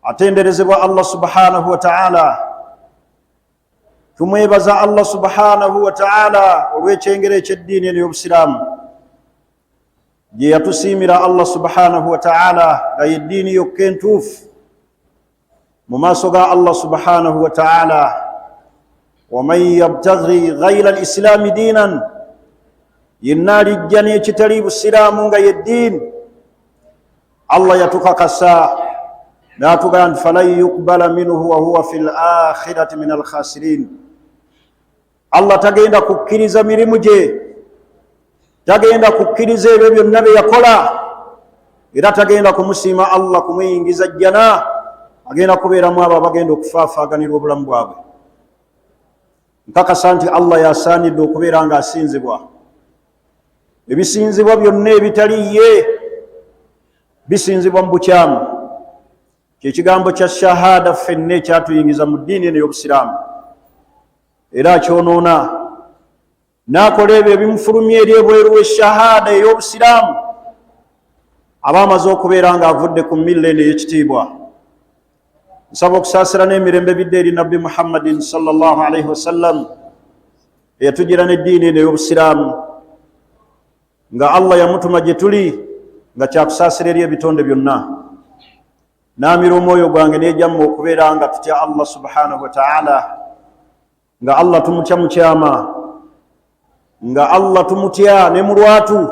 Atenderezebwa Allah subhanahu wa taala. Tumwebaza Allah subhanahu wa taala olw'ekyengera eky'eddiini eno y'obusiraamu gye yatusiimira Allah subhanahu wa taala, nga yeddiini yokka entuufu mu maaso ga Allah subhanahu wa taala. Waman yabtaghi ghaira alislaami diinan, yenna alijja n'ekitali busiraamu nga yeddiini, Allah yatukakasa n'atugamba nti falan yuqbala minhu wahuwa fi lakhirati min alkhasirin. Allah tagenda kukkiriza mirimu gye, tagenda kukkiriza ebyo byonna bye yakola, era tagenda kumusiima Allah kumuyingiza jjana. Agenda kubeeramu abo abagenda okufaafaaganirwa obulamu bwabwe. Nkakasa nti Allah yasaanidde okubeera nga asinzibwa. Ebisinzibwa byonna ebitali ye bisinzibwa mu bukyamu. Kyekigambo kya shahada ffenna ekyatuyingiza mu ddiini eno ey'obusiraamu, era akyonoona n'akola ebyo ebimufulumya eri ebweru w'eshahada ey'obusiraamu, aba amaze okubeera ng'avudde ku milla eno ey'ekitiibwa. Nsaba okusaasira n'emirembe bidde eri Nabbi Muhammadin sallallahu alaihi wasallam, eyatugira n'eddiini eno ey'obusiraamu, nga Allah yamutuma gye tuli nga kyakusaasira eri ebitonde byonna. Naamira omwoyo gwange nejamma okubeera nga tutya Allah subhanahu wa taala, nga Allah tumutya mu kyama, nga Allah tumutya ne mu lwatu.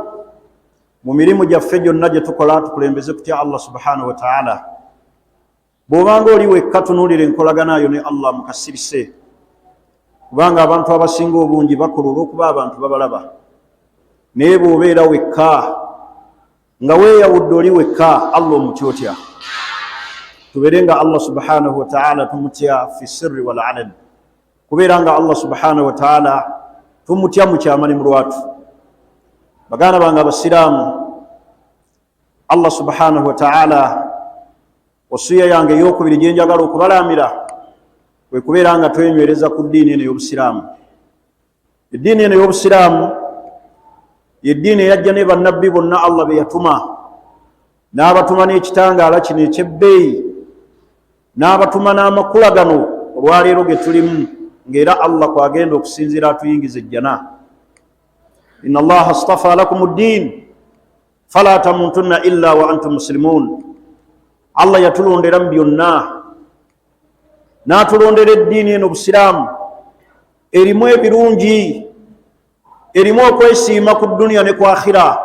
Mu mirimu gyaffe gyonna gye tukola, tukulembeze kutya Allah subhanahu wa taala. Bw'obanga oli wekka, tunuulira enkolaganayo ne Allah mu kasirise, kubanga abantu abasinga obungi bakola olw'okuba abantu babalaba. Naye bw'obeera wekka nga weeyawudde, oli wekka, Allah omutya otya? Tubeere nga Allah subhanahu wataala tumutya fi sirri wal alan, kubeera nga Allah subhanahu wataala tumutya mu kyama ne mu lwatu. Baganda bange abasiraamu, Allah subhanahu wataala, wasiya yange eyokubiri gyenjagala okubalamira kwe kubeera nga twenywereza ku ddiini eno ey'obusiraamu. Eddiini eno ey'obusiraamu yeddiini eyajja ne bannabbi bonna Allah be yatuma, n'abatuma n'ekitangaala kino eky'ebbeeyi, n'abatuma n'amakula gano olwaleero ge tulimu, ng'era Allah kwagenda okusinziira atuyingiza ejjana. Inna Allaha stafa lakum ddiin fala tamutunna illa wa antum muslimun. Allah yatulondera mu byonna n'atulondera eddiini eno obusiraamu, erimu ebirungi, erimu okwesiima ku duniya ne ku akhira.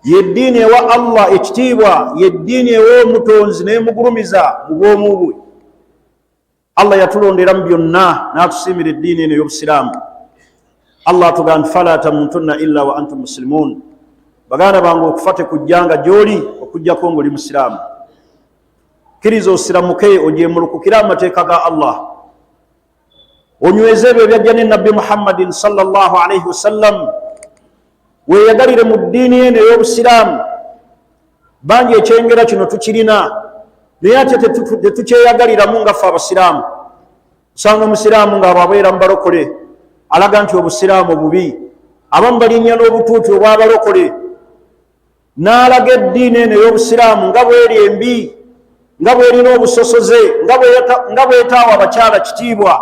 Yeddiini ewa Allah ekitiibwa, yeddiini ewa omutonzi n'emugulumiza mu bwomu bwe. Allah yatulondera mu byonna n'atusiimira eddiini eno ey'obusiraamu. Allah atugamba nti fala tamutunna illa wa antum muslimun. Baganda bange, okufa tekujjanga gy'oli okujjako ng'oli musiraamu. Kkiriza osiramuke, ogyemulukukire amateeka ga Allah, onyweze ebyo ebyajja ne Nabbi Muhammadin sallallahu alaihi wasallam, weeyagalire mu ddiini eno ey'obusiraamu. Bangi ekyengera kino tukirina, naye ate tetukyeyagaliramu nga ffe abasiraamu. Osanga omusiraamu nga ababeera mu balokole alaga nti obusiraamu bubi, abamu balinnya n'obutuuti obw'abalokole n'alaga eddiini eno ey'obusiraamu nga bweri embi, nga bwerina obusosoze, nga bwetaawa abakyala kitiibwa.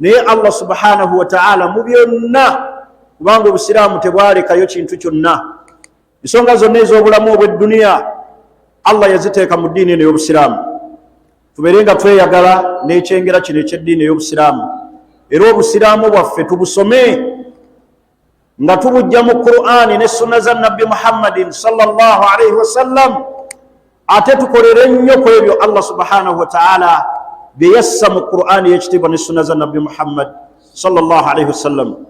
Naye Allah subhanahu wataala mu byonna, kubanga obusiraamu tebwalekayo kintu kyonna, ensonga zonna ez'obulamu obw'edduniya Allah yaziteeka mu ddiini eno ey'obusiraamu. Tubeere nga tweyagala n'ekyengera kino eky'eddiini ey'obusiraamu, era obusiraamu bwaffe tubusome nga tubujja mu Qur'ani ne sunna za Nabbi Muhammadin sallallahu alaihi wasallam, ate tukolere nnyo ku ebyo Allah subhanahu wataala bye yassa mu Qur'ani y'ekitiibwa ne sunna za Nabbi Muhammad sallallahu alaihi wasallam.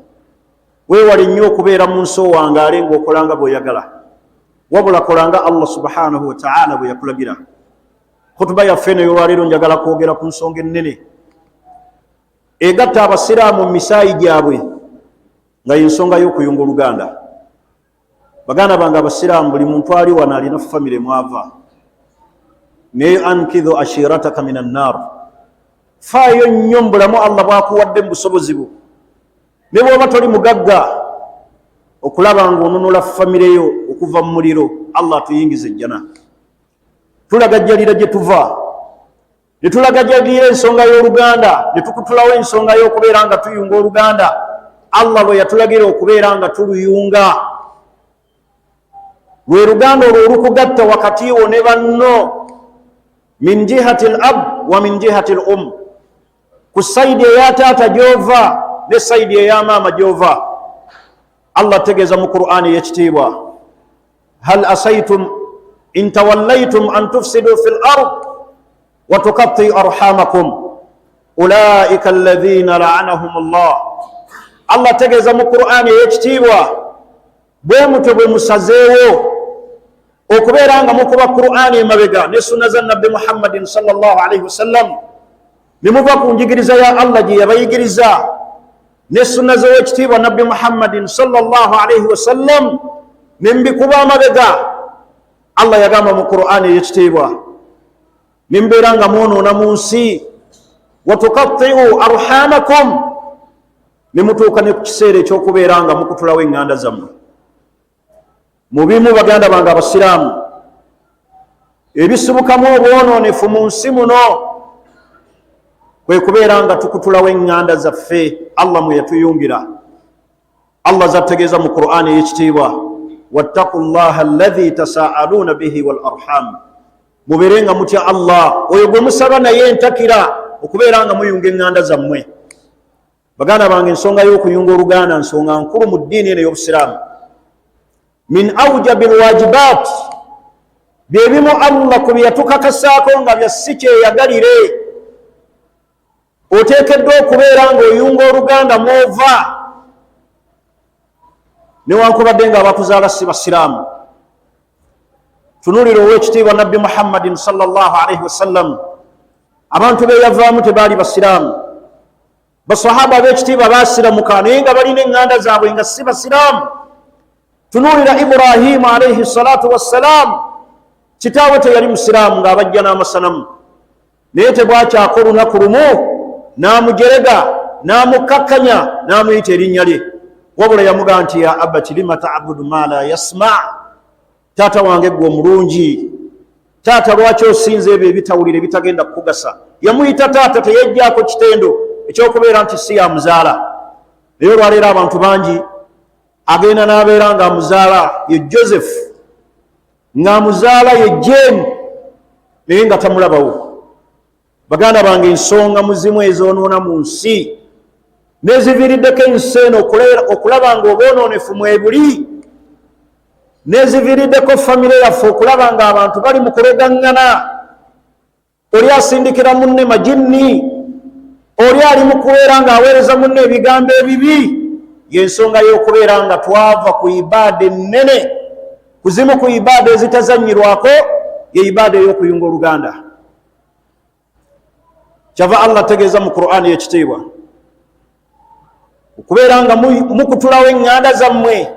Weewale nnyo okubeera mu nsi owangaale ng'okolanga bw'oyagala, wabula kolanga Allah subhanahu wataala bwe yakulagira. Khutuba yaffe eno ey'olwaleero njagala kwogera ku nsonga ennene egatta abasiraamu mu misaayi gyabwe, nga yensonga y'okuyunga oluganda. Baganda bange abasiraamu, buli muntu ali wano alina famire mwava, naye ankidhu ashirataka min annar, faayo nnyo mu bulamu Allah bwakuwadde mu busobozi bwo, ne bw'oba toli mugagga, okulaba ng'onunula famire yo okuva mu muliro, Allah atuyingiza ejjana. Tulagajjalira gye tuva. Ne tulagajalira ensonga y'oluganda, ne tukutulawo ensonga y'okubeera nga tuyunga oluganda Allah lwe yatulagira okubeera nga tuluyunga. Lwe luganda olwo olukugatta wakati wo ne banno, min jihati l ab wa min jihati l um, ku sayidi eya taata gy'ova ne sayidi eya maama gy'ova. Allah ategeeza mu Qur'ani ey'ekitiibwa, hal asaitum in tawallaitum an tufsidu fi l ard wa tukatti arhamakum ulaika alladhina la'anahum llah. Allah ategeeza mu Qur'ani ey'ekitiibwa, bwe mutyo bwe musazeewo okubeera nga mukuba Qur'ani emabega ne sunna za Nabbi Muhammadin sallallahu alaihi wasallam, ne muva ku njigiriza ya Allah gye yabayigiriza ne sunna z'owekitiibwa Nabbi Muhammadin sallallahu alaihi wasallam, ne mubikuba amabega. Allah yagamba mu Qur'ani ey'ekitiibwa, ne mubeera nga mwonoona mu nsi, watukatiu arhamakum, ne mutuuka ne ku kiseera ekyokubeera nga mukutulawo eŋŋanda zammwe. Mu bimu, baganda bange abasiraamu, ebisibukamu obwonoonefu mu nsi muno kwe kubeera nga tukutulawo eŋŋanda zaffe Allah mwe yatuyungira. Allah zattegeeza mu Qur'ani ey'ekitiibwa, wattaku llaha alladhi tasaaluuna bihi wal arham, mubeere nga mutya Allah oyo gwe musaba naye entakira okubeera nga muyunga eŋŋanda zammwe. Baganda bange, ensonga y'okuyunga oluganda nsonga nkulu mu ddiini eno ey'obusiraamu. Min aujabi lwajibaat, byebimu Allah ku bye yatukakasaako nga bya si kyeyagalire. Oteekeddwa okubeera ng'oyunga oluganda mwova, newankubadde nga abakuzaala si basiraamu. Tunuulira ow'ekitiibwa Nabbi Muhammadin sallallahu alaihi wasallam, abantu beyavaamu tebaali basiraamu. Basahaba ab'ekitiibwa baasiramuka naye nga balina eŋŋanda zaabwe nga si basiraamu. Tunuulira Ibrahimu alaihi salatu wassalaamu, kitaawe teyali musiraamu, ng'abajja n'amasanamu, naye tebwakyako olunaku lumu n'amujerega, n'amukkakkanya, n'amuyita erinnya lye. Wabula yamugaa nti, ya abati lima tabudu ma la yasma, taata wange gwe omulungi, taata lwaki osinza ebyo ebitawulira, ebitagenda kukugasa? Yamuyita taata, teyejjaako kitendo ekyokubeera nti si yamuzaala. Naye olwaleero abantu bangi agenda n'abeera ng'amuzaala ye Joseph, ng'amuzaala ye Jane, naye nga tamulabawo. Baganda bange, ensonga muzimu ezoonoona mu nsi neziviiriddeko ensi eno okulaba nga obwonoonefu mwebuli, neziviiriddeko famire yaffe okulaba nga abantu bali mu kulogaŋŋana, oli asindikira munne majinni, oli ali mu kubeera ng'aweereza munne ebigambo ebibi, y'ensonga y'okubeera nga twava ku ibaada ennene. Kuzimu ku ibaada ezitazanyirwako ye ibaada ey'okuyunga oluganda. Kyava Allah ategeeza mu Qur'ani y'ekitiibwa, okubeera nga mukutulawo eŋŋanda zammwe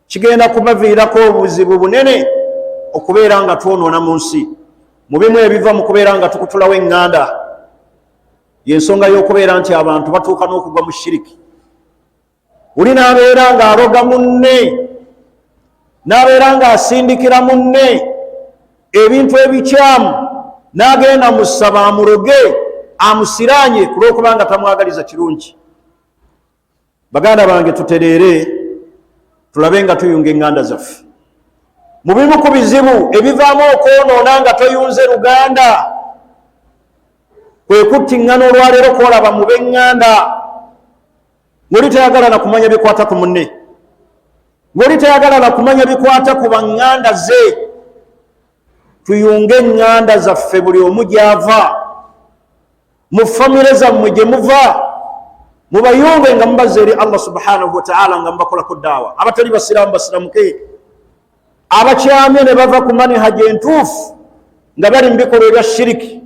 kigenda kubaviirako obuzibu bunene okubeera nga twonoona mu nsi. Mu bimu ebiva mu kubeera nga tukutulawo eŋŋanda y'ensonga y'okubeera nti abantu batuuka n'okugwa mu shiriki. Oli n'abeera ng'aloga munne, n'abeera ng'asindikira munne ebintu ebikyamu, n'agenda mu ssaba amuloge, amusiraanye ku lw'okubanga tamwagaliza kirungi. Baganda bange, tutereere, tulabe nga tuyunga eŋŋanda zaffe. Mu bimu ku bizibu ebivaamu okwonoona nga toyunze luganda kwe kuttiŋŋana olwaleero kwolaba mu b'eŋŋanda, ng'oli tayagala na kumanya bikwata ku munne, ng'oli tayagala na kumanya bikwata ku baŋŋanda ze. Tuyunge eŋŋanda zaffe, buli omu gy'ava, mu famire zammwe gye muva, mubayunge nga mubazza eri Allah subhanahu wataala, nga mubakolako daawa. Abatali basiraamu basiramuke, abakyamye ne bava ku manihaji entuufu nga bali mu bikolwa ebya shiriki,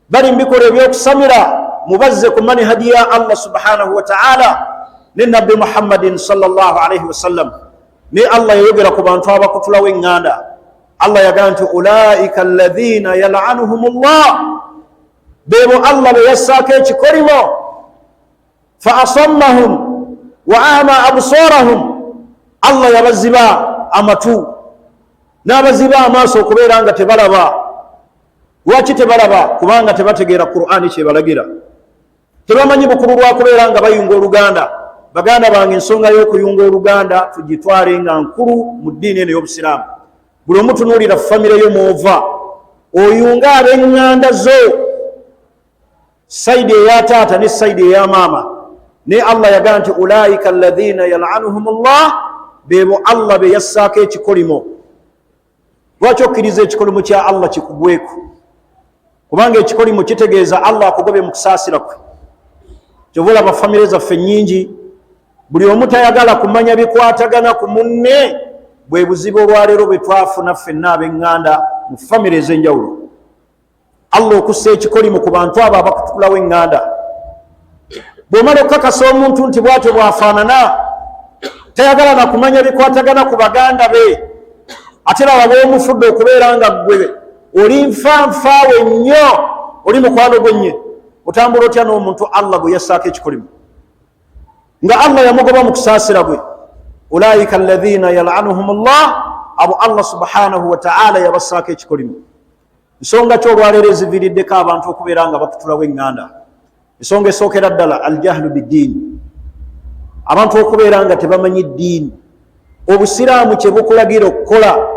bali mu bikolwa ebyokusamira, mubazze ku manihaji ya Allah subhanahu wataala ne Nabbi Muhammadin sallallahu alaihi wasallam. Ne Allah yayogera ku bantu abakutulawo eŋŋanda. Allah yagamba nti, ulaika alladhina yalanuhum llah, beebo Allah be yassaako ekikolimo, fa asammahum wa ama absarahum, Allah yabaziba amatu n'abaziba amaaso okubeera nga tebalaba. Lwaki tebalaba? Kubanga tebategeera Qur'ani kyebalagira, tebamanyi bukulu bwakubeera nga bayunga oluganda. Baganda bange, ensonga y'okuyunga oluganda tugitwale nga nkulu mu ddiini eno ey'obusiraamu. Buli omu tunuulira famire yo mwova, oyunge ab'eŋŋanda zo, sayidi eya taata ne sayidi eya maama. Naye Allah yagamba nti ulaika alladhina yalanuhum llah, bebo Allah be yassaako ekikolimo. Lwaki okkiriza ekikolimo kya Allah kikugweku? Kubanga ekikolimo kitegeeza Allah akugobye mu kusaasira kwe. Kyova olaba famire zaffe nnyingi, buli omu tayagala kumanya bikwatagana ku munne. Bwe buzibu olwaleero bwe twafuna ffenna ab'eŋŋanda mu famire ez'enjawulo. Allah okussa ekikolimo ku bantu abo abakutukulawo eŋŋanda. Bw'omala okukakasa omuntu nti bwatyo bw'afaanana, tayagala na kumanya bikwatagana ku baganda be, ate laba bw'omufudde okubeera nga ggwe oli nfanfaawe nnyo, oli mukwano gwe nnyo. Otambula otya n'omuntu Allah gwe yassaako ekikolimo, nga Allah yamugoba mu kusaasira gwe? Ulaika alladhina yalanuhum llah, abo Allah subhanahu wataala yabassaako ekikolimo. Nsonga ki olwaleero eziviiriddeko abantu okubeera nga bakutulawo eŋŋanda? Ensonga esookera ddala, aljahlu biddiini, abantu okubeera nga tebamanyi ddiini, obusiraamu kye bukulagira okukola.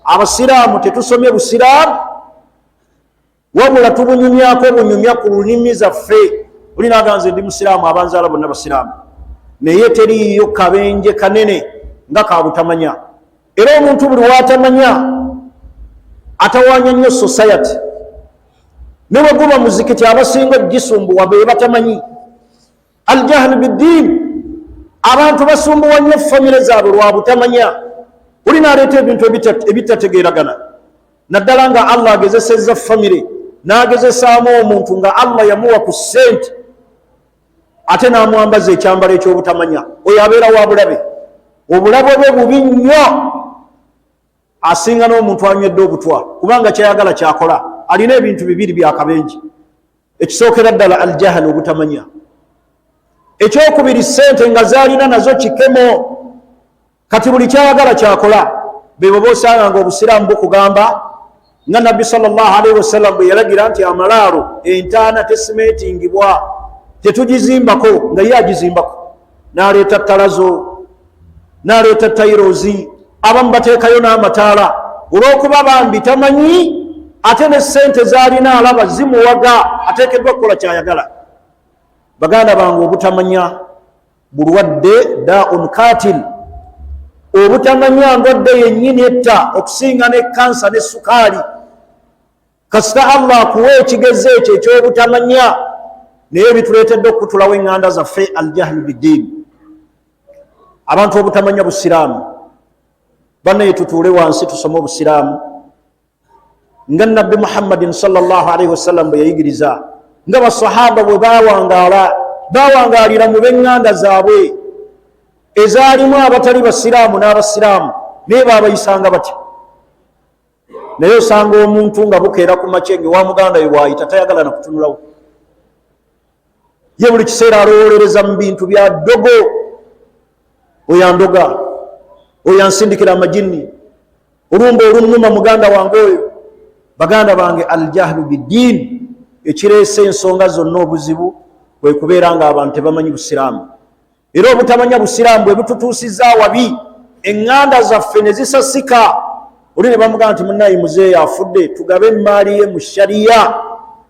Abasiraamu tetusomye busiraamu, wabula tubunyumyako bunyumya ku lulimi zaffe. Olinaga nze ndi musiraamu, abanzaala bonna basiraamu, naye teriiyo kabenje kanene nga kabutamanya. Era omuntu buli watamanya atawanya nnyo society, ne bwe guba muzikiti, abasinga ogisumbuwa be batamanyi. Aljahlu biddiini, abantu basumbuwa nnyo famire zaabwe lwa butamanya. Oli naleeta ebintu ebitategeeragana, naddala nga Allah agezesezza famire n'agezesaamu omuntu nga Allah yamuwa ku ssente, ate n'amwambaza ekyambalo eky'obutamanya. Oyo abeera wa bulabe, obulabe bwe bubi nnyo, asinga n'omuntu anywedde obutwa, kubanga kyayagala kyakola. Alina ebintu bibiri byakabenje: ekisookera ddala aljahal, obutamanya; ekyokubiri, ssente nga zalina nazo kikemo, kati buli kyayagala kyakola. Bebo bosanga nga obusiraamu bukugamba nga Nabbi salllahalaihi wasallam bwe yalagira nti amalaalo, entaana tesimetingibwa, tetugizimbako, nga ye agizimbako, n'aleeta talazo, n'aleeta tairozi, abamu bateekayo n'amataala, olw'okuba bambi tamanyi, ate ne ssente z'alina alaba zimuwaga, ateekeddwa kukola kyayagala. Baganda bange, obutamanya bulwadde, daun katil. Obutamanya ndwadde yennyini etta okusinga ne kansa ne sukaali. Kasita Allah akuwa ekigezo ekyo ekyobutamanya. Naye bituleetedde okukutulawo eŋŋanda zaffe, aljahlu biddiini, abantu obutamanya busiraamu. Bannaye, tutuule wansi tusome obusiraamu nga Nabbi Muhammadin salllahalaihi wasallam bwe yayigiriza, nga basahaba bwe bawangaala, bawangaalira mu b'eŋŋanda zaabwe ezaalimu abatali basiraamu n'abasiraamu, naye baabayisanga batya? Naye osanga omuntu nga bukeera ku makye nga ewa muganda we waayita tayagala na kutunulawo. Ye buli kiseera alowoolereza mu bintu bya ddogo: oyo andoga, oyo ansindikira amajinni, olumba olunnuma muganda wange oyo. Baganda bange, aljahlu biddiini, ekireese ensonga zonna obuzibu kwe kubeera nga abantu tebamanyi busiraamu. Era obutamanya busiraamu bwe bututuusizza awabi, eŋŋanda zaffe ne zisasika. Oli ne bamugamba nti munayi muzeeyo afudde, tugabe emaali ye mu shariya,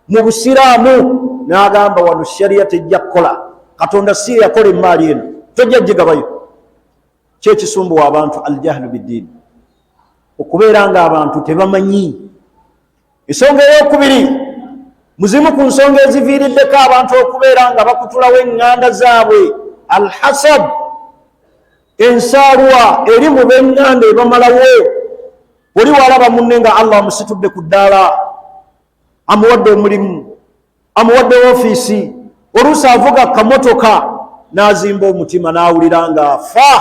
mu busiraamu. N'agamba, wano shariya tejja kukola, Katonda si yeyakola emaali eno, tojja gigabayo. Kyekisumbuwa abantu, aljahlu biddiini, okubeera nga abantu tebamanyi. Ensonga eyokubiri, muzimu ku nsonga eziviiriddeko abantu okubeera nga bakutulawo eŋŋanda zaabwe, alhasad, ensaalwa eri mu b'eŋŋanda ebamalawo. Oli walaba munne nga Allah amusitudde ku ddaala, amuwadde omulimu, amuwadde ofiisi, oluusi avuga kamotoka, n'azimba omutima n'awulira ng'afa.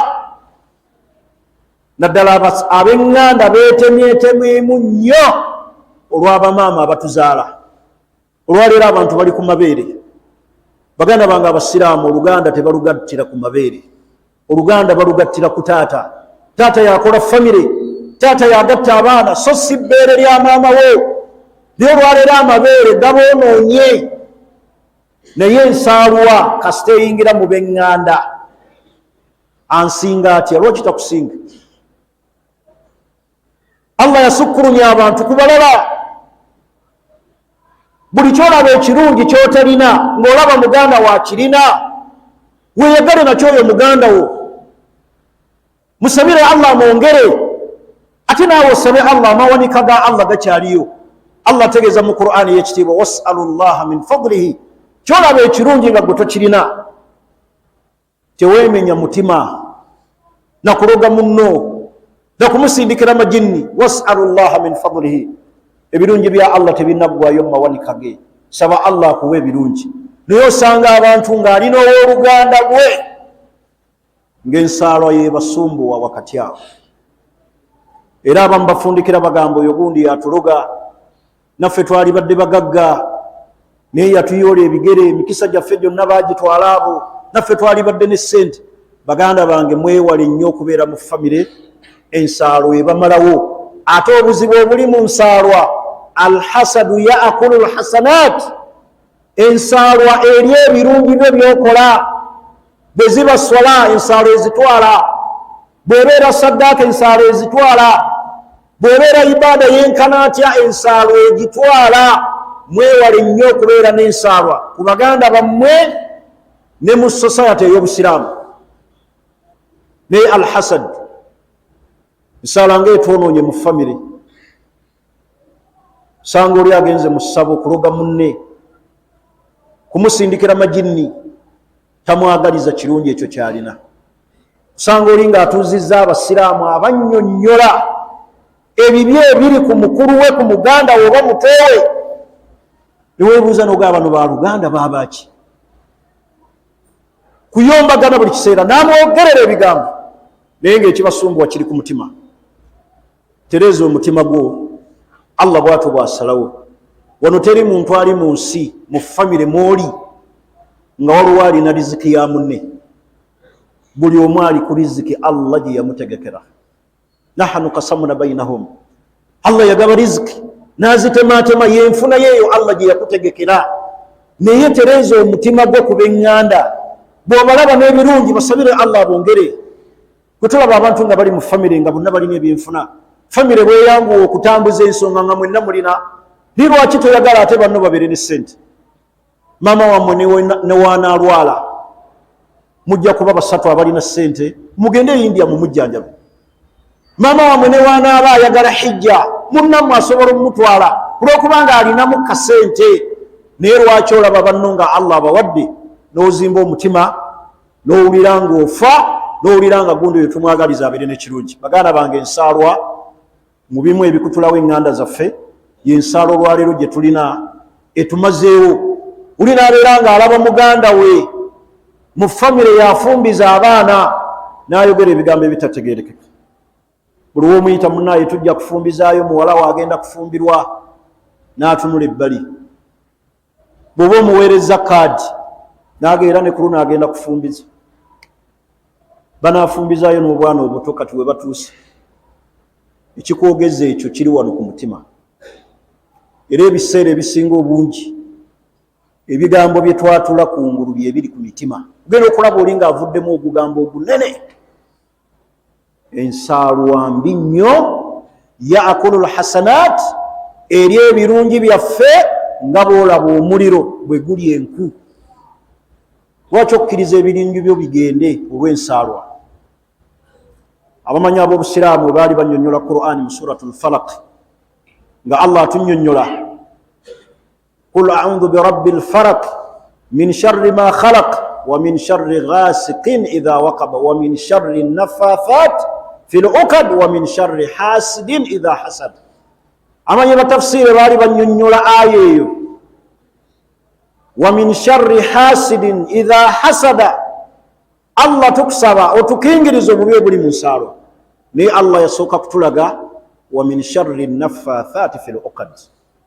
Naddala ab'eŋŋanda beetemyetemwemu nnyo olw'abamaama abatuzaala. Olwaleero abantu bali ku mabeere. Baganda bange abasiraamu, oluganda tebalugattira ku mabeere, oluganda balugattira ku taata. Taata yakola famire, taata yagatta abaana, so si bbeere lya maama wo. Naye olwaleero amabeere gaboonoonye, naye ensaalwa kasita eyingira mu b'eŋŋanda. Ansinga atya? Lwaki takusinga? Allah yasukkulumya abantu ku balala. Buli kyolaba ekirungi kyotalina, ng'olaba muganda wakirina, weyagale nakyo oyo muganda wo, musabire Allah amwongere, ate naawe osabe Allah. Amawanika ga Allah gakyaliyo. Allah ategeeza mu Qur'ani eyekitiibwa, wasalu llaha min fadlihi. Kyolaba ekirungi nga gwe tokirina, teweemenya mutima nakuloga munno nakumusindikira majinni. Wasalu llaha min fadlihi. Ebirungi bya Allah tebinaggwayo mu mawanika ge. Saba Allah akuwa ebirungi. Naye osanga abantu ng'alina owooluganda lwe ng'ensaalwa yebasumbuwa wakati awo, era abamu bafundikira bagamba, oyo gundi yatuloga, naffe twalibadde bagagga, naye yatuyoola ebigere, emikisa gyaffe gyonna bagitwala abo, naffe twalibadde ne ssente. Baganda bange, mwewale nnyo okubeera mu famire ensaalwa ebamalawo. Ate obuzibu obuli mu nsaalwa, alhasadu yaakulu lhasanat, ensaalwa eri ebirungi byo byokola. Bwe ziba swala, ensaalo ezitwala. Bw'ebeera saddaaka, ensaalo ezitwala. Bw'ebeera ibaada yenkana atya, ensaalo egitwala. Mwewale nnyo okubeera n'ensaalwa ku baganda bammwe ne mu society ey'obusiraamu. Naye alhasad, nsaala nga etwonoonye mu famire. Sanga oli agenze mu ssabo okuloga munne, kumusindikira majinni, tamwagaliza kirungi ekyo kyalina. Osanga oli ng'atuuzizza abasiraamu abannyonnyola ebibi ebiri ku mukulu we, ku muganda we oba mutowe, neweebuuza nogaa, bano baluganda baabaki kuyombagana buli kiseera n'amwogerera ebigambo, naye ng'ekibasumbuwa kiri ku mutima. Tereeza omutima gwo. Allah bwatyo bwasalawo. Wano teri muntu ali mu nsi, mu famire mwoli, nga waliwo alina riziki ya munne. Buli omu ali ku riziki Allah gye yamutegekera. Nahanu kasamuna bainahum. Allah yagaba riziki n'azitematema, yenfuna yeeyo Allah gye yakutegekera. Naye tereeza omutima gwo ku b'eŋŋanda. Bw'obalaba n'ebirungi, basabire Allah abongere. Bwe tulaba abantu nga bali mu famire nga bonna balina ebyenfuna, famire bweyanguwa okutambuza ensonga nga mwenna mulina, ni lwaki toyagala ate banno babeere ne ssente? Maama wammwe newaanaalwala, mujja kuba basatu abalina ssente, mugende e India mumujjanjabe. Maama wammwe newaanaaba ayagala hijja, munnammwe asobola omumutwala olwokubanga alinamu kasente. Naye lwaki olaba banno nga Allah abawadde n'ozimba omutima, n'owulira ng'ofa, n'owulira nga gundi oyo tumwagaliza abeere n'ekirungi? Baganda bange, ensaalwa mu bimu ebikutulawo eŋŋanda zaffe. Yensaala olwaleero gye tulina etumazeewo. Uli n'abeera ng'alaba muganda we mu famire yafumbiza abaana, n'ayogera ebigambo ebitategerekeka. Buli womuyita, munaye tujja kufumbizaayo muwala we agenda kufumbirwa, n'atunula ebbali. Bw'oba omuweereza kaadi, nageera ne ku luno agenda kufumbiza, banaafumbizaayo n'obwana obuto. Kati we batuuse, ekikwogeza ekyo kiri wano ku mutima. Era ebiseera ebisinga obungi ebigambo bye twatula ku ngulu byebiri ku mitima. Ogenda okulaba oli ng'avuddemu ogugambo ogunene. Ensaalwa mbi nnyo, yaakulu lhasanat, eri ebirungi byaffe nga bwolaba omuliro bwe guli enku. Lwaki okkiriza ebirungi byo bigende olw'ensaalwa? Abamanyi ab'obusiraamu bwe baali bannyonnyola Qur'ani mu Suratu Lfalaq, nga Allah atunnyonnyola, qul audhu birabbi lfarak min sharri ma khalaq wa min sharri ghasiqin idha waqaba wa min sharri nafathat fi lukad wa min sharri hasidin idha hasad. Amanyi batafsiire baali bannyonnyola aya eyo, wa min sharri hasidin idha hasada, Allah tukusaba otukingiriza obubi obuli mu nsaalwa. Naye Allah yasooka kutulaga wa min sharri nafathaati fi luqad,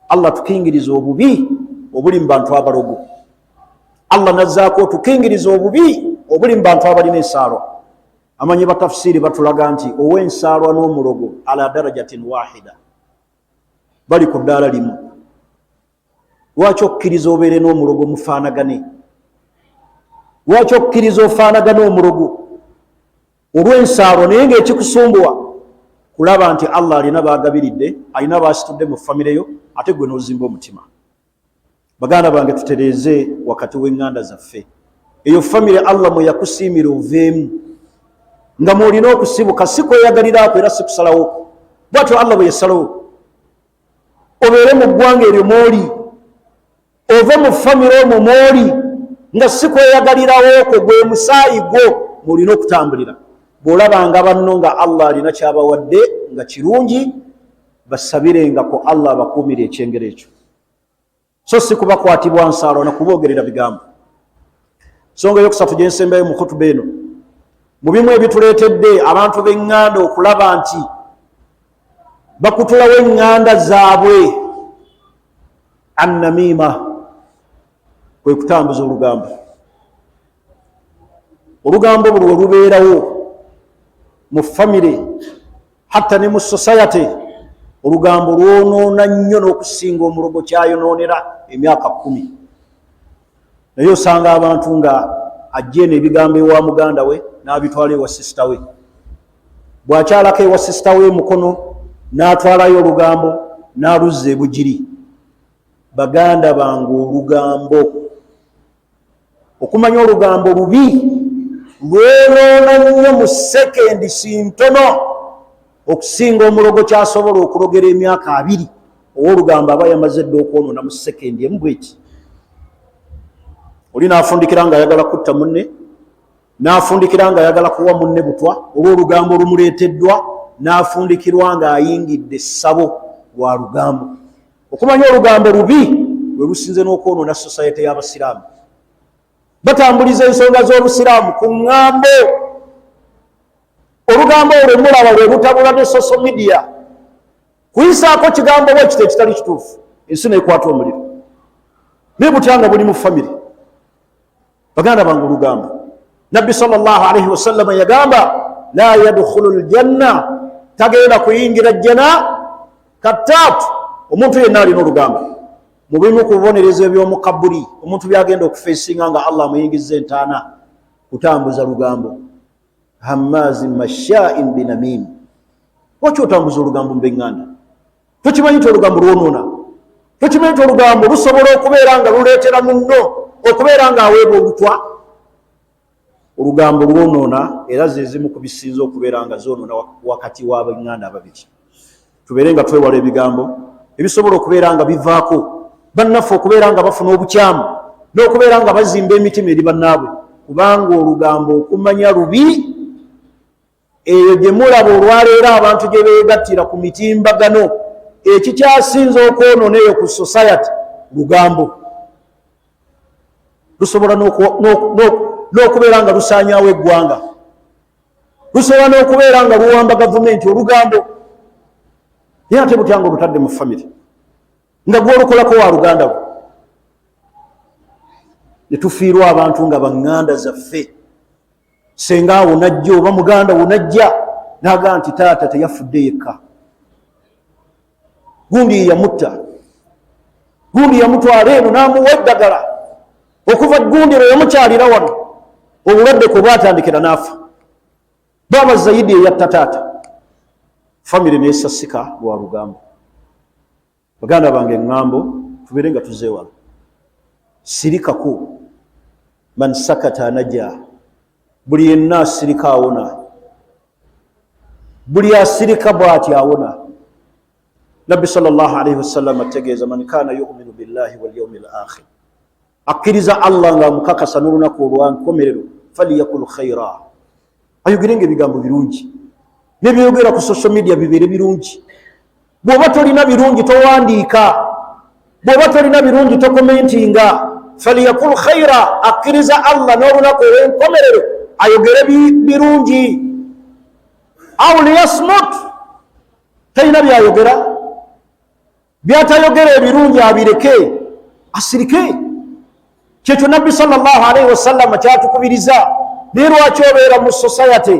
Allah tukingiriza obubi obuli mu bantu abalogo. Allah nazzaako otukingiriza obubi obuli mu bantu abalina ensaalwa. Amanyi batafusiiri batulaga nti ow'ensaalwa n'omulogo ala darajatin wahida, bali ku ddaala limu. Lwaki okkiriza obeere n'omulogo mufaanagane? Lwaki okkiriza ofaanagane omulogo olw'ensaalo, naye ng'ekikusumbuwa kulaba nti Allah alina baagabiridde, alina baasitudde mu famire yo, ate gwe n'ozimba omutima? Baganda bange, tutereeze wakati w'eŋŋanda zaffe. Eyo famire Allah mwe yakusiimira oveemu, nga mwolina okusibuka, si kweyagaliraako era si kusalawo. Bwatyo Allah bwe yasalawo obeere mu ggwanga eryo mwoli, ove mu famire omwo mwoli, nga si kweyagalirawo okwo, gwe musaayi gwo mwolina okutambulira. Bw'olabanga banno nga Allah alina kyabawadde nga kirungi, basabirenga ku Allah abakuumire ekyengero ekyo, so si kubakwatibwa nsaalo nakuboogerera bigambo. Nsonga eyokusatu gyensembayo mu khutuba eno, mu bimu ebituleetedde abantu b'eŋŋanda okulaba nti bakutulawo eŋŋanda zaabwe, annamiima, kwe kutambuza olugambo. Olugambo buli we lubeerawo mu famire, hatta ne mu society, olugambo lwonoona nnyo n'okusinga omulogo kyayonoonera emyaka 10. Naye osanga abantu nga ajja eno ebigambo ewa muganda we n'abitwala ewa sisita we, bw'akyalako ewa sisita we mukono n'atwalayo olugambo n'aluzza ebugiri. Baganda bange, olugambo, okumanya olugambo lubi, lwonoona nnyo mu sekendi sintono okusinga omulogo kyasobola okulogera emyaka 20. Ow'olugambo aba yamaze dda okwonoona mu sekendi emu bweti. Oli n'afundikira ng'ayagala kutta munne, n'afundikira ng'ayagala kuwa munne butwa olw'olugambo olumuleeteddwa, n'afundikirwa ng'ayingidde essabo lwa lugambo. Okumanya olugambo lubi lwe lusinze n'okwonoona society y'abasiraamu. Batambuliza ensonga z'obusiraamu ku ŋŋambo. Olugambo olwo mulaba lwe lutabula ne social media. Kuyisaako kigambo bwe kito ekitali kituufu, ensi nekwata omuliro. Naye butya nga buli mu famire? Baganda bange, olugambo, Nabbi sallallahu alaihi wasallama yagamba, la yadkhulu ljanna, tagenda kuyingira jjana, kattaatu, omuntu yenna alina olugambo. Mu bimu ku bibonerezo eby'omu kabuli omuntu byagenda okufeesinga nga Allah amuyingizza entaana, kutambuza lugambo. Hammazi mashain binamim. Lwaki otambuza olugambo mu beŋŋanda? Tokimanyi nti olugambo lwonoona? Tokimanyi nti olugambo lusobola okubeera nga luleetera munno okubeera nga aweebwa obutwa? Olugambo lwonoona, era zezimu ku bisinza okubeera nga zonoona wakati w'abeŋŋanda ababiri. Tubeere nga twewala ebigambo ebisobola okubeera nga bivaako bannaffe okubeera nga bafuna obukyamu n'okubeera nga bazimba emitima eri bannaabwe, kubanga olugambo okumanya lubi. Eyo gye mulaba olwaleero abantu gye beegattira ku mitimbagano, ekikyasinza okwonoona eyo ku society lugambo. Lusobola n'okubeera nga lusaanyaawo eggwanga, lusobola n'okubeera nga luwamba gavumenti olugambo. Naye ate butya nga olutadde mu famire, nga gwolukolako wa luganda lwo, ne tufiirwa abantu nga baŋŋanda zaffe? Senga awo najja, oba muganda wo najja nagaa nti taata teyafudde yekka, gundi yeyamutta, gundi yamutwala eno n'amuwa eddagala, okuva gundi lwe yamukyalira wano obulwadde kwe bwatandikira n'afa, baaba Zayidi eyatta taata. Famire nesasika lwa lugambo. Baganda bange, eŋŋambo tubeere nga tuzeewala. Sirikako. Man sakata naja, buli yenna asirika awona, buli asirika bw'ati awona. Nabbi sallallahu alaihi wasallam ategeeza, man kana yuminu billahi walyaumi l akhir, akkiriza Allah nga amukakasa n'olunaku olwankomerero, falyakul khaira, ayogerenga ebigambo birungi. Nebyogera ku social media bibeere birungi. Bw'oba tolina birungi towandiika, bw'oba tolina birungi tokomentinga. Falyakul khaira, akkiriza Allah n'olunaku olw'enkomerero ayogere birungi, au liyasmut, talina byayogera, byatayogera ebirungi abireke, asirike. Kyekyo Nabbi sallallahu alaihi wasallama kyatukubiriza. Naye lwaki obeera mu society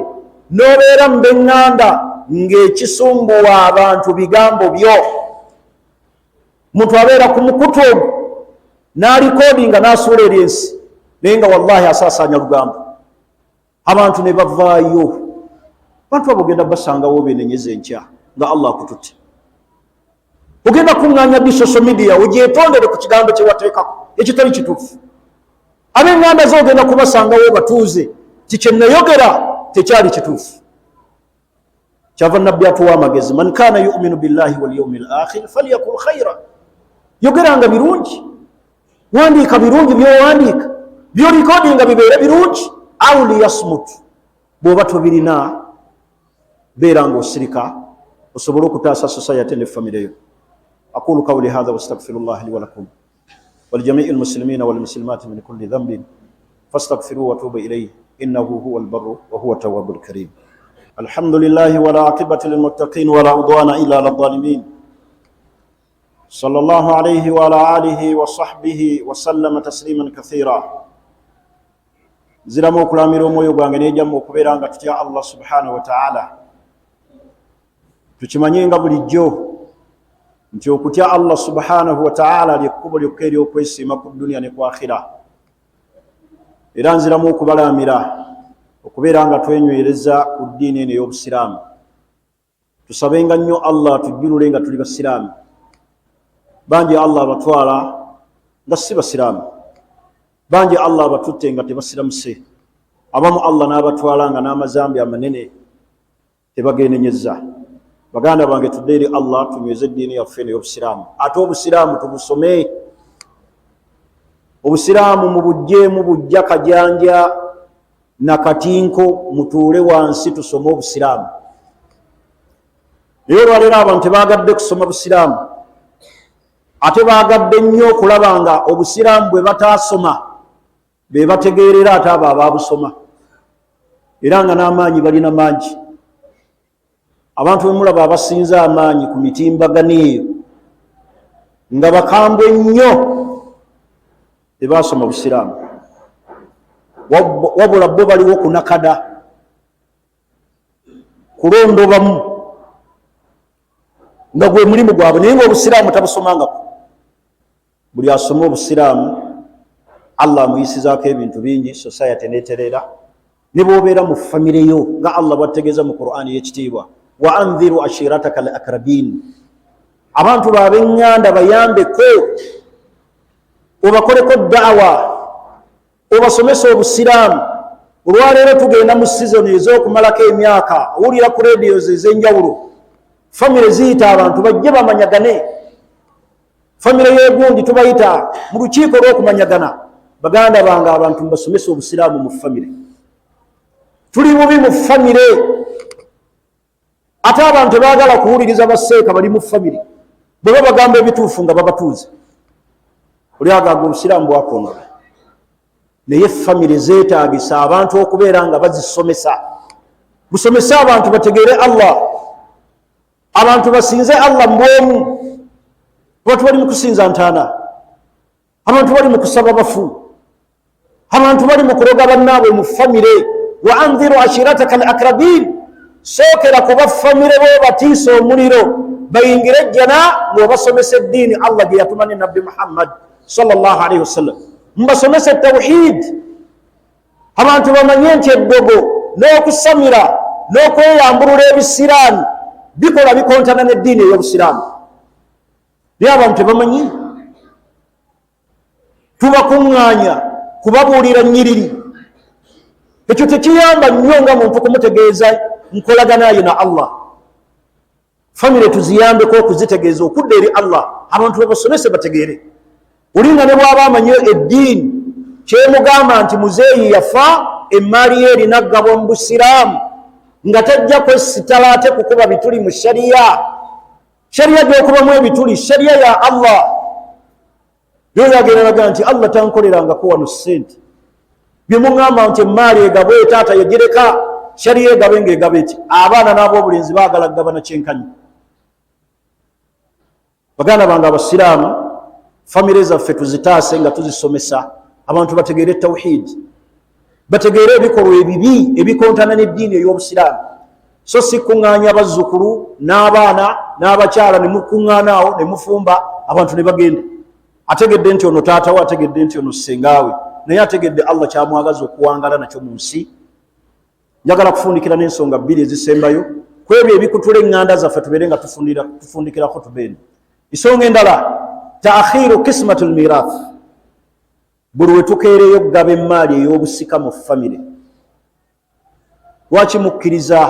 n'obeera mu beŋŋanda ng'ekisumbuwa abantu bigambo byo? Muntu abeera ku mukutu ogwo. N'alikodinga n'asuula eri ensi, naye nga wallahi asaasaanya lugambo. Abantu ne bavaayo. Abantu abo ogenda basangawo benenyeza enkya nga Allah akututte. Ogenda kuŋŋaanya di social media ogyetondere ku kigambo kye wateekako ekitali kituufu. Ab'eŋŋanda zo ogenda kubasangawo batuuze ti kye nayogera tekyali kituufu. Kyava Nabbi atuwa amagezi, man kana yuminu billahi walyaumi l akhir falyakul khaira. Yogeranga birungi, wandiika birungi, byowandiika byorikodinga bibeere birungi, au liyasmut. Bw'oba tobirina, beera nga osirika osobole okutaasa society ne famire yo. Aqulu qawli hadha wastaghfirullah li walakum walijamii lmuslimina walmuslimati min kulli dhanbin fastaghfiruhu watubu ilayhi innahu huwa albarru wa huwa tawwabu lkarim. Alhamdulillahi wala aqibati lilmuttaqin wala udwana illa ala dhalimin. صلى الله عليه وعلى آله وصحبه وسلم تسليما كثيرا. Nziramu okulamira omwoyo gwange nejamma okubeera nga tutya Allah subhanahu wataala. Tukimanye nga bulijjo nti okutya Allah subhanahu wataala lyekkubo lyokka ery'okwesiima ku duniya ne ku akhira. Era nziramu okubalamira okubeera nga twenywereza ku ddiini eno ey'obusiraamu. Tusabenga nnyo Allah tujjulule nga tuli basiraamu. Bangi Allah abatwala nga si basiraamu, bangi Allah abatutte nga tebasiramuse, abamu Allah n'abatwala nga n'amazambi amanene tebagenenyeza. Baganda bange, tudde eri Allah, tunyweze eddiini yaffe eno ey'obusiraamu. Ate obusiraamu tubusome, obusiraamu mubugjeemu bujja kajanja nakatinko, mutuule wansi tusome obusiraamu. Naye olwaleero abantu tebaagadde kusoma busiraamu, ate baagadde nnyo okulaba nga obusiraamu bwe bataasoma be bategeerera ate abo abaabusoma, era nga n'amaanyi balina mangi. Abantu bemulaba abasinza amaanyi ku mitimbagano eyo nga bakambwe nnyo tebaasoma busiraamu, wabula bo baliwo kunakada kulondobamu nga gwe mulimu gwabwe, naye nga obusiraamu tabusomangako. Buli asoma obusiraamu Allah amuyisizaako ebintu bingi, society netereera, ne bwobeera mu famire yo, nga Allah bwategeeza mu Qur'ani y'ekitiibwa, wa andhiru ashirataka al akrabin. Abantu babeŋŋanda bayambeko, obakoleko daawa, obasomesa obusiraamu. Olwaleero tugenda mu sizoni ez'okumalako emyaka, owulira ku radios ez'enjawulo famire ziyita abantu bajje bamanyagane. Famire y'egundi tubayita mu lukiiko olw'okumanyagana. Baganda bange, abantu mbasomesa obusiraamu mu famire. Tuli bubi mu famire, ate abantu tebaagala kuwuliriza. Baseeka bali mu famire bwe babagamba ebituufu nga babatuuze, oli agamba obusiraamu bwakonola. Naye famire zeetagisa abantu okubeera nga bazisomesa. Busomese abantu bategeere Allah, abantu basinze Allah mbwomu. Abantu bali mu kusinza ntaana, abantu bali mu kusaba bafu, abantu bali mu kuroga bannaabwe mu famire. Wa andhiru ashirataka al akrabin, sookera kuba famire bo batiisa omuliro bayingire ejjana ng'obasomesa eddiini Allah gye yatuma ne Nabbi Muhammad sallallahu alaihi wasallam. Mbasomese tawhid, abantu bamanye nti eddogo n'okusamira n'okweyambulula ebisiraani bikola bikontana n'eddiini ey'obusiraamu. Naye abantu tebamanyi. Tubakuŋŋaanya kubabuulira nnyiriri, ekyo tekiyamba nnyo nga muntu kumutegeeza nkolagana ye na Allah. Famire tuziyambeko okuzitegeeza okudda eri Allah, abantu babasomese bategeere. Olinga ne bw'aba amanyi eddiini, kyemugamba nti muzeeyi yafa, emaali ye erina ggabwa mu busiraamu, nga tajja kwesitala ate kukuba bituli mu shariya. Shariya gyokubamu ebituli, shariya ya Allah. Yoyo agenda naga nti Allah tankolerangako wano ssente byemuŋŋamba nti emaali egabwe, taata yagireka, shariya egabe ngaegaba eti abaana n'ab'obulenzi baagala kugabana kyenkanyi. Baganda bange abasiraamu, famire zaffe tuzitaase nga tuzisomesa, abantu bategeere tawhidi, bategeere ebikolwa ebibi ebikontana n'eddiini ey'obusiraamu. So si kuŋŋaanya bazzukulu n'abaana n'abakyala ne mukuŋŋaana awo ne mufumba abantu ne bagenda. Ategedde nti ono taata we, ategedde nti ono ssengaawe, naye ategedde Allah kyamwagaza okuwangala nakyo mu nsi. Njagala kufundikira n'ensonga bbiri ezisembayo ku ebyo ebikutula eŋŋanda zaffe, tubeere nga tufundikirako tubeene. Ensonga endala, taakhiru kismatu lmirath. Buli we tukeereyo okugaba emmaali ey'obusika mu famire, lwaki mukkiriza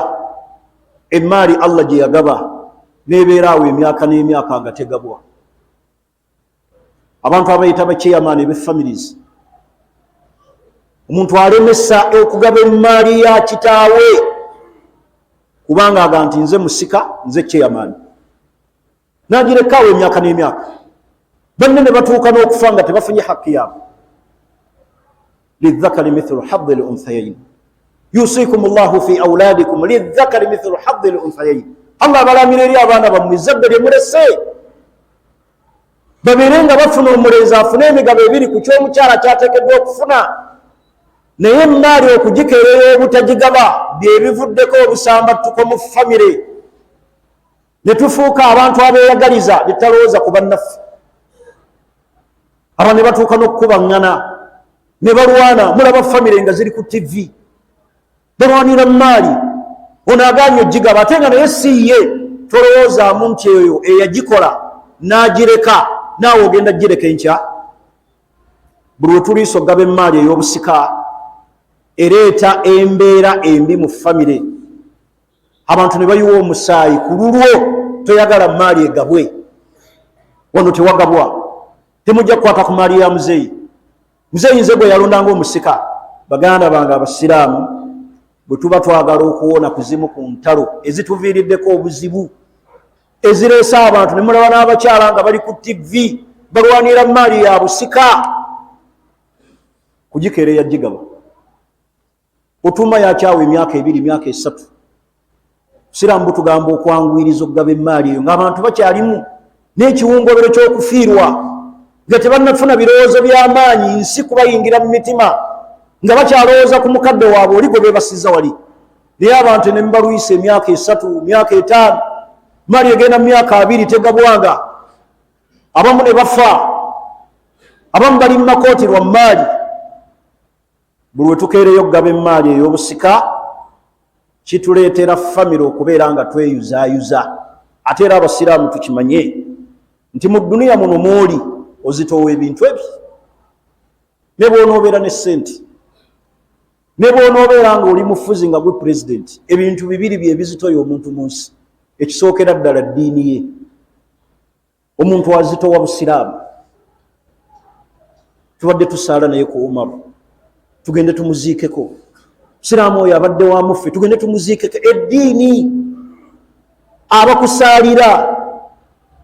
emmaali Allah gye yagaba n'ebeera awo emyaka n'emyaka nga tegabwa? Abantu abayita bachairman ebefamilies, omuntu alemesa okugaba emmaali ya kitaawe kubanga aga nti nze musika, nze chairman, nagirekaawo emyaka n'emyaka, banne ne batuuka n'okufa nga tebafunye hakki yaabwe. Lidhakari mithlu hadhi lunthayain, yusikum llahu fi auladikum lidhakari mithlu hadhi lunthayain. Allah abalamira eri abaana bammwe, ezzadde lye mulese, babeere nga bafuna, omulenzi afune emigabo ebiri ku ky'omukyala kyateekeddwa okufuna. Naye emaali okugikeerera obutagigaba byebivuddeko obusambattuko mu famire, ne tufuuka abantu abeeyagaliza, ne tutalowooza ku bannaffe. Aba ne batuuka n'okukubaŋŋana ne balwana. Mulaba famire nga ziri ku TV, balwanira maali, ono agaanye ogigaba ate nga naye si ye. Tolowoozaamu nti eyo eyagikola n'agireka, naawe ogenda gireka enkya. Buli we tuliisa okugaba emaali ey'obusika, ereeta embeera embi mu famire, abantu ne bayiwa omusaayi ku lulwo. Toyagala maali egabwe, wano tewagabwa, temujja kukwata ku maali ya muzeeyi. Muzeeyi nze gwe yalondanga omusika. Baganda bange abasiraamu, bwe tuba twagala okuwona kuzimu ku ntalo ezituviiriddeko obuzibu, ezireese abantu ne mulaba n'abakyala nga bali ku TV balwanira maali ya busika, kugikeera eyagigaba otuuma yakyawa emyaka 2, emyaka 3. Siraamu butugamba okwanguyiriza okugaba emaali eyo ng'abantu bakyalimu n'ekiwungobero ky'okufiirwa, nga tebannafuna birowoozo by'amaanyi nsi kubayingira mu mitima, nga bakyalowooza ku mukadde waabwe oli gwe beebasizza wali. Naye abantu ne mubalwisa emyaka 3, myaka 5, maali egenda mu myaka 20 tegabwanga. Abamu ne bafa, abamu bali mu makooti lwa maali. Buli we tukeereyo okugaba emaali ey'obusika, kituleetera famire okubeera nga tweyuzaayuza. Ate era abasiraamu tukimanye nti mu dduniya muno mwoli ozitoowa ebintu ebyo, ne bw'onoobeera ne ssente, ne bw'onoobeera ng'oli mufuzi nga gwe pulezidenti, ebintu bibiri bye bizitoya omuntu mu nsi. Ekisookera ddala, ddiini ye. Omuntu azitowa busiraamu. Tubadde tusaala naye ku Umaru, tugende tumuziikeko. Musiraamu oyo abadde wa muffe, tugende tumuziikeko. Eddiini, abakusaalira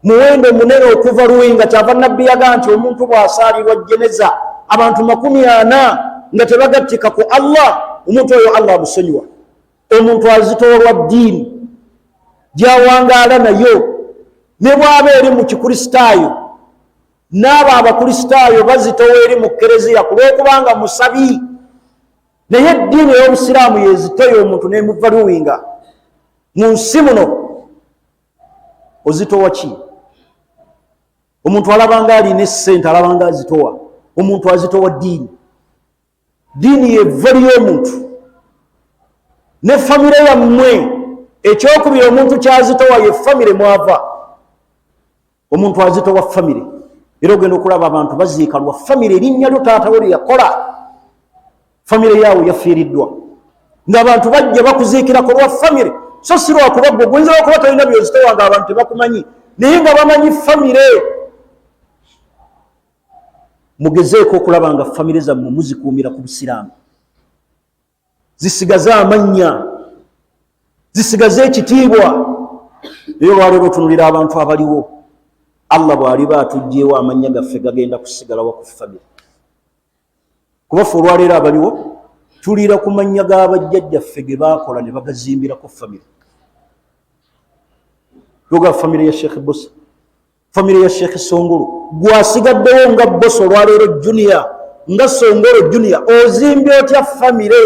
muwendo munene okuva luwi, nga kyava Nabbi yaga nti omuntu bw'asaalirwa jeneza abantu 40 nga tebagattika ku Allah, omuntu oyo Allah amusonyiwa. Omuntu azitoolwa ddiini gyawangaala nayo, ne bw'aba eri mu Kikristaayo, n'abo Abakristaayo bazitowa eri mu kereziya ku lw'okubanga musabi. Naye eddiini ey'obusiraamu yezitoya omuntu n'emuvaluwinga mu nsi muno. Ozitowa ki? Omuntu alabanga alina essente, alabanga azitowa. Omuntu azitowa ddiini. Ddiini yevva ly'omuntu ne famire yammwe. Ekyokubiri omuntu kyazitowa ye famire mwava. Omuntu azitowa famire, era ogenda okulaba abantu baziika lwa famire. Erinnya lyo taata we lye yakola, famire yaawe yafiiriddwa, ng'abantu bajja bakuziikirako lwa famire, so si lwakuba gwe. Guyinza okuba tolina byozitowa nga abantu tebakumanyi, naye nga bamanyi famire. Mugezeeko okulaba nga famire zammwe muzikuumira ku busiraamu, zisigaze amannya, zisigaze ekitiibwa. Naye olwaleero otunulira abantu abaliwo, Allah bw'aliba atugyewo, amannya gaffe gagenda kusigala wa ku famire? Kuba ffe olwaleero abaliwo tuliira ku mannya g'abajjajjaffe ge baakola ne bagazimbirako famire. Yoga famire ya Sheekh Bosa, famire ya Sheekh Songolo, gwasigaddewo nga Bosa olwaleero junior, nga Songolo junior, ozimbye otya famire?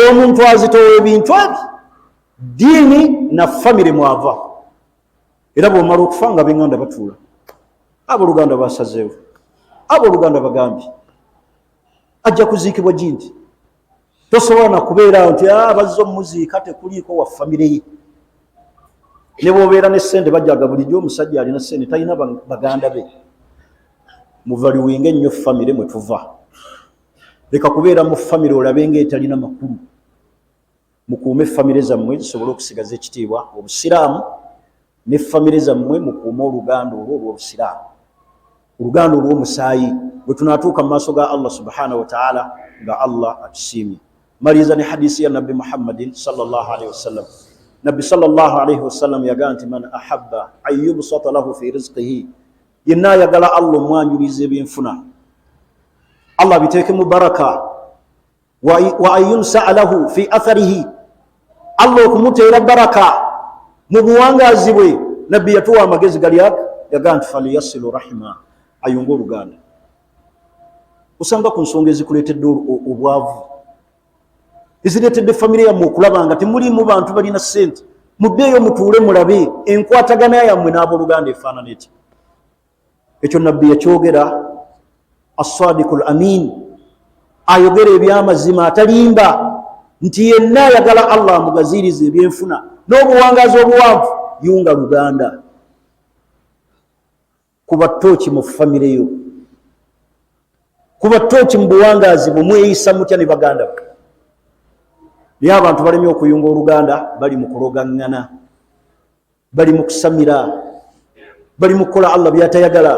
Omuntu azitowa ebintu ebi, ddiini na famire mwava. Era bw'omala okufa nga b'eŋŋanda batuula. Abooluganda basazeewo, abooluganda bagambye ajja kuziikibwa gindi. Tosobola nakubeeraawo nti ah, bazze omuziika tekuliiko wa famire ye. Ne bwobeera ne ssente, bajaga bulijjo omusajja alina ssente, talina baganda be. Muvaluwinga ennyo famire mwe tuva. Leka kubeera mu famire olabe nga etalina makulu. Mukuume famire zammwe zisobole okusigaza ekitiibwa obusiraamu ne famire zammwe. Mukuume oluganda olwo olw'obusiraamu, oluganda olw'omusaayi, bwe tunaatuuka mu maaso ga Allah subhanahu wataala nga Allah atusiimye. Maliriza ne hadisi ya Nabbi Muhammadin sallallahu alaihi wasallam. Nabbi sallallahu alaihi wasallam yagaa nti man ahabba an yubsata lahu fi rizqihi, yenna ayagala Allah omwanjuliza ebyenfuna, Allah abiteekemu baraka, wa an yunsaa lahu fi atharihi, Allah okumuteera baraka mu buwangaazi bwe. Nabbi yatuwa amagezi gali aga, yagaa nti faliyasilu rahima, ayunga oluganda. Osanga ku nsonga ezikuleetedde obwavu, ezireetedde famire yammwe okulaba nga temulimu bantu balina ssente, muddeeyo mutuule mulabe enkwatagana yammwe n'abooluganda efaanana eti. Ekyo Nabbi yakyogera, assadiku l amin, ayogera ebyamazima, atalimba, nti yenna ayagala Allah amugaziiriza ebyenfuna n'obuwangaazi obuwanvu, yunga luganda. Kuba tooki mu famire yo, kuba tooki mu buwangaazi bwe mweyisa mutya ne baganda be. Naye abantu balemye okuyunga oluganda, bali mu kulogaŋŋana, bali mu kusamira, bali mu kukola Allah byatayagala.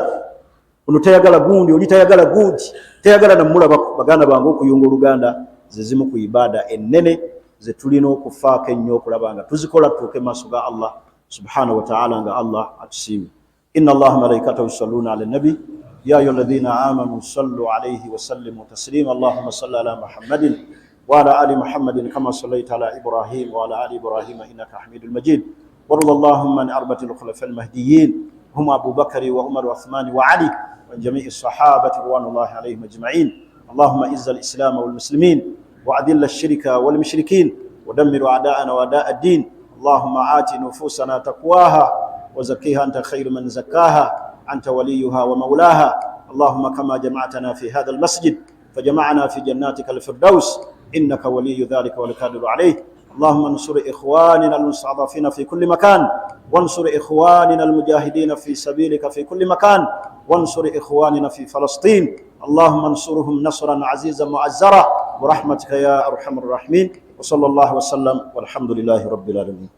Ono tayagala gundi, oli tayagala gundi, tayagala namulabako. Baganda bange, okuyunga oluganda ze zimu ku ibaada ennene ze tulina okufaako ennyo okulaba nga tuzikola, tutuuke maaso ga Allah subhanahu wataala nga Allah atusiime. Inna Allaha malaikatahu yusalluna ala nabi ya ayuha alladhina amanu sallu alayhi wasallimu taslima. Allahuma salli ala Muhammadin وعلى آل محمد كما صليت على إبراهيم وعلى آل إبراهيم إنك حميد المجيد. وارض اللهم عن أربعة الخلفاء المهديين، هم أبو بكر وعمر وعثمان وعلي، وعن جميع الصحابة رضوان الله عليهم أجمعين. اللهم اعز الإسلام والمسلمين، وأذل الشرك والمشركين، ودمر أعداءنا وأعداء الدين. اللهم آت نفوسنا تقواها وزكيها، أنت خير من زكاها، أنت وليها ومولاها. اللهم كما جمعتنا في هذا المسجد فجمعنا في جناتك الفردوس، إنك ولي ذلك والقادر عليه. اللهم انصر إخواننا المستضعفين في كل مكان، وانصر إخواننا المجاهدين في سبيلك في كل مكان، وانصر إخواننا في فلسطين. اللهم انصرهم نصرا عزيزا مؤزرا برحمتك يا أرحم الراحمين. وصلى الله وسلم والحمد لله رب العالمين.